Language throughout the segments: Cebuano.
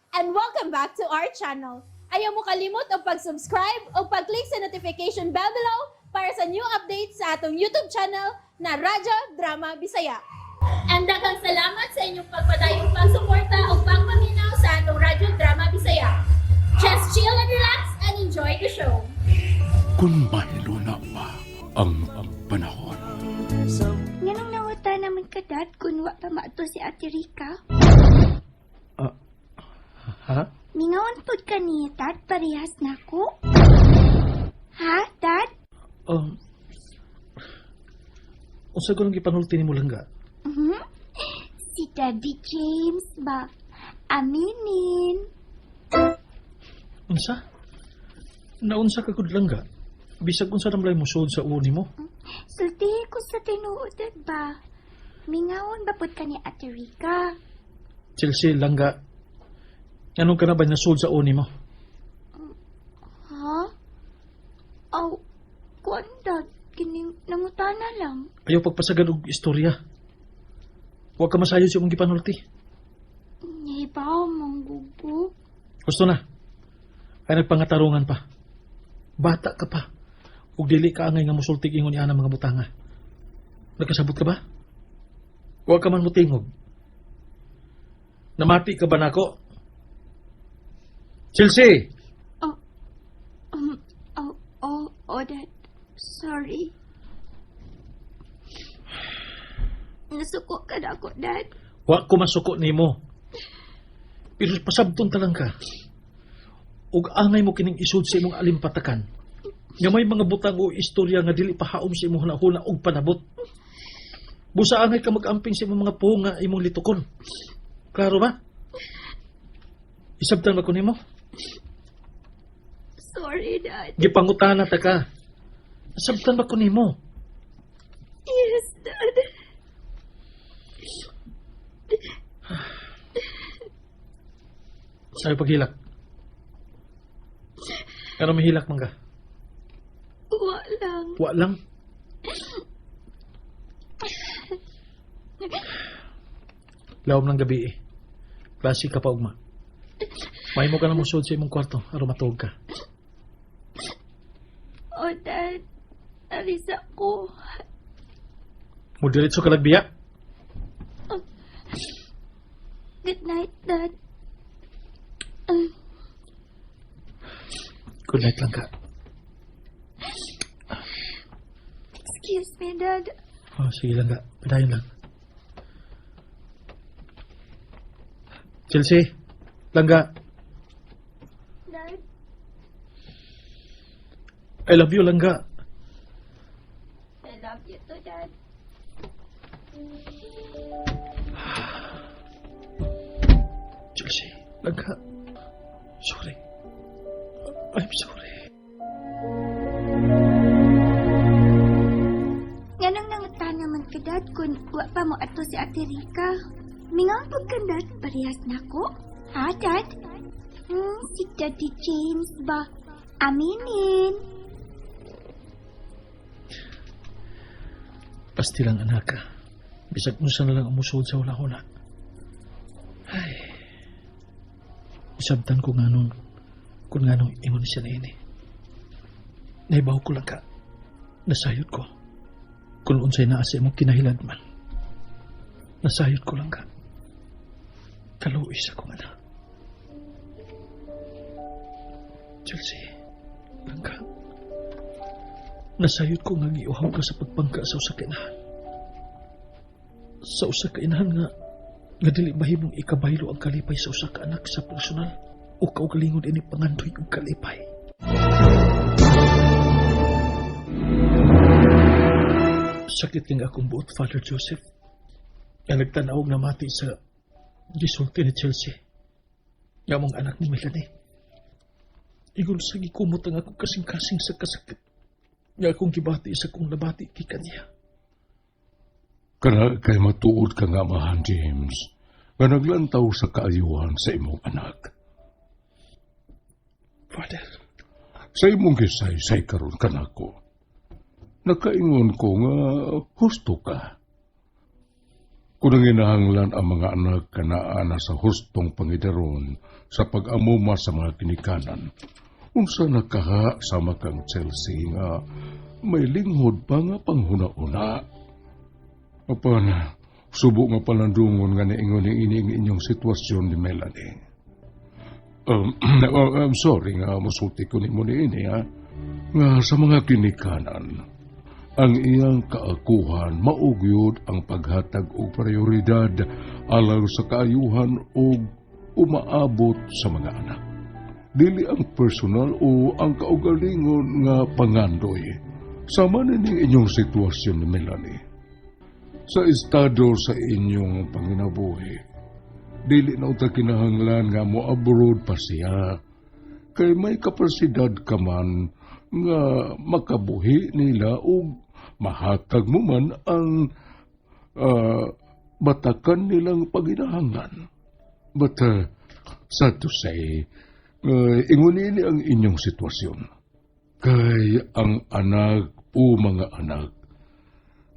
And welcome back to our channel. Ayaw mo kalimot og pag-subscribe o pag-click sa notification bell below para sa new updates sa atong YouTube channel na Radyo Drama Bisaya. And daghang salamat sa inyong pagpadayong pagsuporta o pagpaminaw sa atong Radyo Drama Bisaya. Just chill and relax and enjoy the show. Kung mahiluna pa ang panahon. Nganong nanguta naman ka, Dad, kung wa pa maato si Ate Rica? Ha? Mingaon pod ka niya, Dad, parehas na ko. Ha, Dad? Unsa ko nang gipanulti nimo, Langga? Mhm. Si Daddy James ba? Aminin. Unsa? Naunsa ka gud, Langga? Bisag unsa ramlay mo sud sa uni mo? Sultihi ko sa tinuod, Dad ba? Mingaon ba pod ka ni Ate Rica? Chelsea, Langga. Nganong ka na ba nasud sa uni mo? Ha? Aw, kuan, Dad, kining nangutana lang. Ayaw pagpasagan og istorya. Huwag ka masayod sa imong gipanulti. Nibaw, manggubo. Gusto na. Ay nagpangatarungan pa. Bata ka pa. Ug dili ka angay nga musultig ingon niana mga butanga. Nagkasabot ka ba? Huwag ka man mutingog. Namati ka ba nako? Chelsea! Oh, Dad. Sorry. Nasuko ka na ako, Dad. Wa ko masuko nimo. Pero pasabton ta lang ka. Ug angay mo kining isud sa imong alimpatakan. Nga may mga butang o istorya nga dili pa haom sa imong hunahuna ug panabot. Busa angay ka mag-amping sa imong mga puhong nga imong litukon. Klaro ba? Isabtan ba ko nimo? Sorry, Dad. Gipangutana ta ka. Isabtan ba ko nimo? Yes, Dad. Sabi paghilak. Ano mahilak man ka? Wa lang. Wa lang. Lawom ng gabi eh. Klase ka pa ugma. Mahimo ka na mosud sa imong kwarto aron matuog ka. Oh, Dad. Alis ako. Mudiretso ka lagbiya. Good night, Dad. Good night lang ka. Excuse me, Dad. Oh, sige lang ka. Padayon lang. Chelsea, Langga. Dad, I love you, Langga. I love you too, Dad. Chelsea, Langga. Sorry. I'm sorry. Nganong nanguta naman ka, Dad, kung wa pa mo ato si Ate Rica? Mingaon pud ka, Dad, parehas na ko. Ha, Dad? Si Daddy James ba? Aminin. Pasti lang anak ka. Bisag unsa na lang ang musuod sa huna-huna. Ay. Usabtan ko nga nun, kung nga nung ingon siya na ini. Naibaw ko lang ka. Nasayod ko. Kung unsay naa sa imong kinahilad man. Nasayod ko lang ka. Kaluoy sa kong anak. Chelsea, lang ka. Nasayod ko nga giuhaw ka sa pagpangka sa usa ka inahan. Sa usa ka inahan nga nga dili mahimong ikabaylo ang kalipay sa usa ka anak sa personal o kaugalingon ini pangandoy og kalipay. Sakit kang akong buot, Father Joseph. Nga nagtanaw og namati sa gisulti ni Chelsea. Nga mong anak ni Melanie. Igol sa gikumot ang akong kasing-kasing sa kasakit nga akong gibati sa akong nabati gikan niya. Kana kay matuod ka nga amahan, James, nga naglantaw sa kaayuhan sa imong anak. Father, Sa imong gisaysay karon kanako. Nakaingon ko nga husto ka. Kung nanginahanglan ang mga anak kanaa na sa hustong pangidaron sa pag-amuma sa mga kinikanan, unsa na kaha sama kang Chelsea nga may linghod pa nga panghuna-una. Apan, subo nga palandungon nga niingon ni ini ang inyong sitwasyon ni Melanie. I'm sorry nga musulti ko nimo niini ha. Nga sa mga kinikanan, ang iyang kaakuhan mao gyud ang paghatag og prioridad alang sa kaayuhan og umaabot sa mga anak. Dili ang personal o ang kaugalingon nga pangandoy. Sama nining inyong sitwasyon ni Melanie. Sa estado sa inyong panginabuhi, dili na uta kinahanglan nga mo abroad pa siya. Kay may kapasidad ka man nga makabuhi nila o mahatag mo man ang batakan nilang paginahanglan. But sad to say, ingon ini ang inyong sitwasyon. Kay ang anak o mga anak,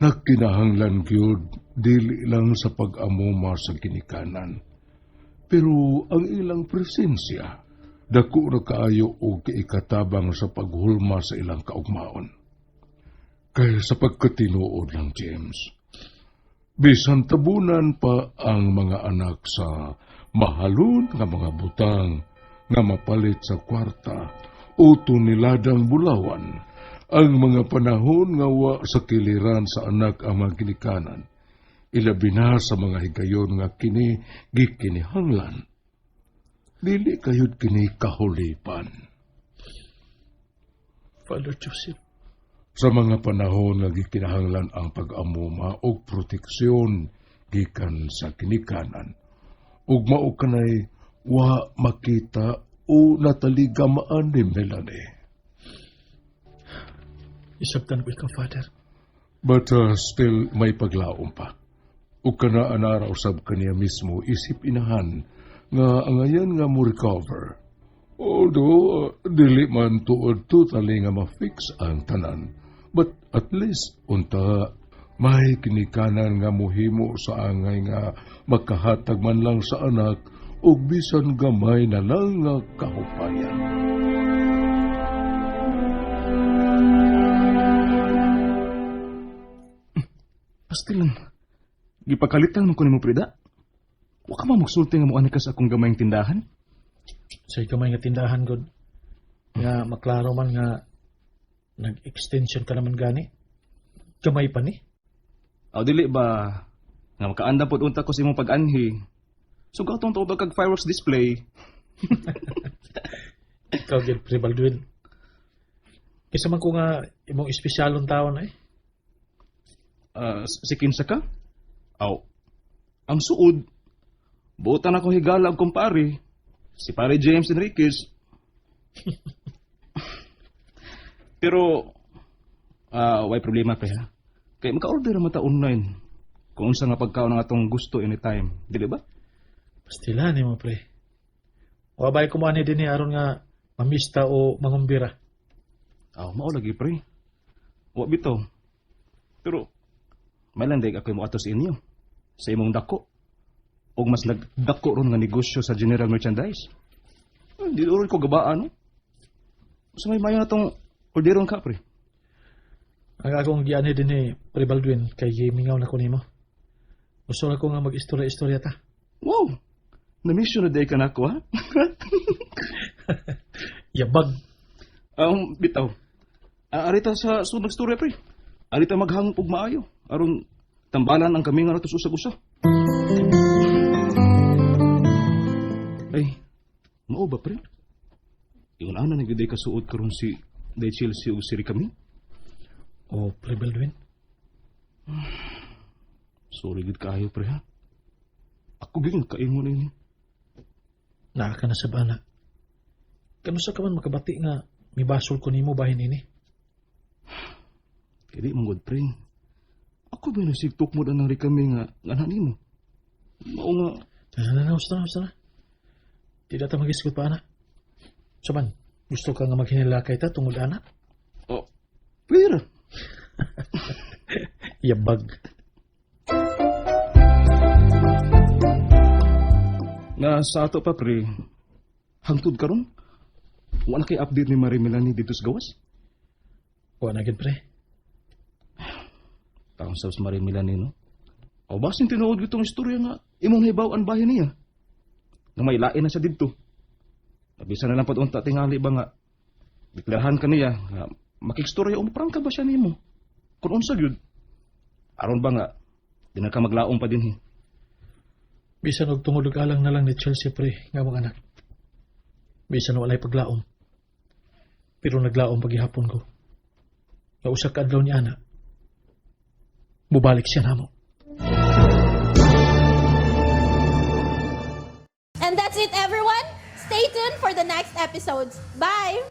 nagkinahanglan gyud dili lang sa pag-amuma sa ginikanan. Pero ang ilang presensya, dako na kaayo og ikatabang sa paghulma sa ilang kaugmaon. Kay sa pagkatinuod lang, James, bisan tabunan pa ang mga anak sa mahalon nga mga butang nga mapalit sa kwarta o toneladang bulawan, ang mga panahon nga wa sa kiliran sa anak ang mga ginikanan, ilabi na sa mga higayon nga kini gikinihanglan. Dili kayod kini kahulipan. Father Joseph, Sa mga panahon nga gikinahanglan ang pag-amuma og proteksyon gikan sa kinikanan, ug mao kanay wa makita o nataligamaan ni Melanie. Isabtan ko ikaw, Father. But still may paglaom pa. Ug kana anara usab kaniya mismo isip inahan nga angayan nga mo recover. Although dili man tuod totally nga ma-fix ang tanan, but at least unta may kinikanan nga muhimo sa angay nga makahatag man lang sa anak og bisan gamay na lang nga kahupayan. Pastilan. Gipakalitan mo ko nimo, Prida. Wa ka man magsulti nga moani ka sa akong gamayng tindahan. Sa gamay nga tindahan, God. Nga maklaro man nga nag-extension ka naman gani. Gamay pa ni. Aw dili ba nga makaandam pod unta ko sa imong pag-anhi. So gatong tuod kag fireworks display. Ikaw, gyud, Pre Baldwin. Kaysa man ko nga imong espesyalong tao na eh. Si kinsa ka? Aw. Ang suod buotan ako higala og kumpare. Si pare James Enriquez. Pero way problema pa ha. Kay maka-order man ta online. Kung unsa nga pagkaon ang atong gusto anytime, dili ba? Pastila ni mo, pre. Wabay ko mo ani din aron nga mamista o mangumbira. Aw, mao lagi pre. Wa bitaw. Pero may lang daig ako'y moato sa inyo. Sa imong dako. Og mas nagdako ron nga negosyo sa general merchandise. Di ron ko gabaan. No? Sa may mayo na tong orderon ka pre. Ang akong giani din ni Pre Baldwin kay gimingaw na ko nimo. Gusto na ko nga mag-istorya-istorya ta. Wow! Namisyo na day ka na ako ha? Yabag. Bitaw. Arita sa sunod storya pre. Arita maghangop og maayo. Aron tambalan ang kami nga nato sa usag-usa. Ay, mao ba pre? Ingon ana na gyud ka suod karon si Day Chelsea ug si Ricami. O Pre Baldwin. Sorry gid kaayo pre ha. Ako gyud kaingon ini. Naa ka na sa bana. Kanusa ka man makabati nga mibasol ko nimo bahin ini. Kay di man gud pre. Ako ba nasigtok mo ng Ricami nga nga nimo. Mao nga Na na na, gusto na, gusto na. Di na ta mag-isgot pa, ana. Saban, gusto ka nga maghinilakay ta tungod ana? Oh, pwede ra. Yabag. Nga sa ato pa pre, hangtod karon, wala kay update ni Marie Melanie dito sa gawas. Wa na gid, pre. Taong sa Marie Melanie, no? O basin tinuod gitong istorya nga imong nahibaw-an bahin niya. Nga may lain na siya didto. Nabisa na lang pad unta tingali ba nga deklarahan ka niya nga makikstorya o prangka ba siya nimo? Kung unsa gyud. Aron ba nga di na ka maglaom pa dinhi. Bisan og tungod og alang na lang ni Chelsea, pre, nga among anak. Bisan walay paglaom. Pero naglaom paghihapon ko. Nga usa ka adlaw ni ana. Mubalik siya namo. And that's it, everyone. Stay tuned for the next episodes. Bye!